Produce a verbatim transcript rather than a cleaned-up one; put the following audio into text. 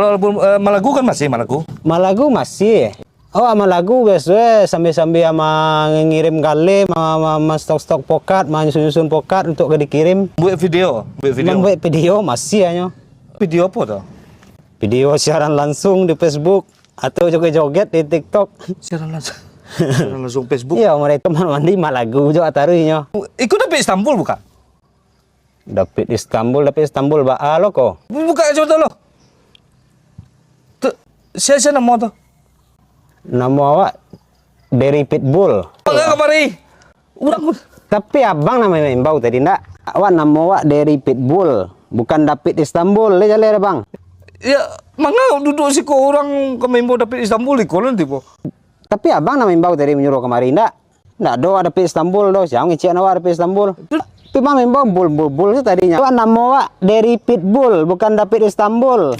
Walaupun eh, malagu kan masih malagu. Malagu masih. Awak malagu biaso eh, sambil-sambil ma-, ngirim gale, ma-, ma-, ma-stok-stok pokat, manyusun-nyusun pokat untuk ka dikirim. Buat video, buat video. Mambuat video masih hanyo. Video apa tu? Video siaran langsung di Facebook atau joget-joget di TikTok. Siaran langsung. Siaran langsung Facebook. Iyo, mereka mandi malagu jo taruihnyo. Iko dapek Istanbul bukan? Dapek Istanbul, dapek Istanbul, ba a lo ko. Buka coba tu lo. Tu, sia-sia namo tu? Namo awak Derry Pitbull. Bang, kamari. Urang. Tapi abang nan maimbau tadi ndak? Awak namo awak Derry Pitbull, bukan David Istanbul, le jaleh bang. Ya, manga duduk siko urang ka maimbau David Istanbul iko nanti po. Tapi abang nan maimbau tadi manyuruah kamari ndak? Ndak ado awak David Istanbul doh, sia ngecek awak David Istanbul. Tapi bang maimbau bul bul bul tu tadinyo. Awak namo awak Derry Pitbull, bukan David Istanbul.